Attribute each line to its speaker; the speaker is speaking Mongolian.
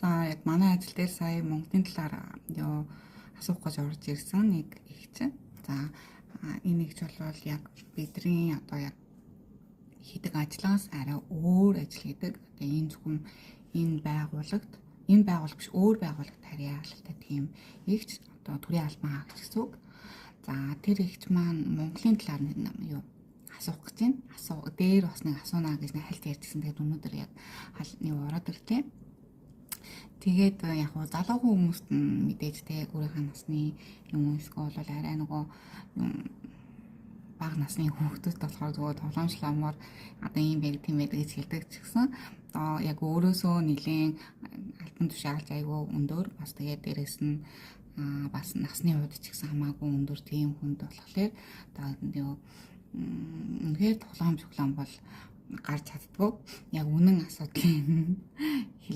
Speaker 1: За, яг манай ажил дээр сая Монголын талаар юу асуух гэж орж ирсэн нэг эгч. За, энэ эгч бол яг бидний одоо яг хийдэг ажлаас арай өөр ажил хийдэг. Одоо энэ зөвхөн энэ байгууллагт, энэ байгууллага биш, өөр байгууллагт харьяалалтай тийм эгч, одоо төрийн албан хаагч гэсэн үг. За, тэр эгч маань Монголын талаар нэг юу асуух гэж байна. Асуу дээр бас нэг асууна гэж нэг хальт ярьжсэн. Тэгээд өнөөдөр яг хал нэг ороод ирлээ. Тэгээд яг хуу залуухан хүмүүст нь мэдээж те өөрийнхөө насны юм эсвэл бол арай нөгөө юм бага насны хүүхдүүд болохоор зүгээр тоглоомжлоомоор одоо ийм байг, тийм байдаг гэж хэлдэг ч гэсэн одоо яг өөрөөсөө нэлээн албан тушаалж айгүй өндөр, бас тэгээд дээрэс нь бас насны хувьд ч гэсэн хамаагүй өндөр тийм хүнд болохоор одоо юу үнэхээр тоглоом цоглоом бол гарч чаддгүй, яг үнэн асуудлыг хэлээ.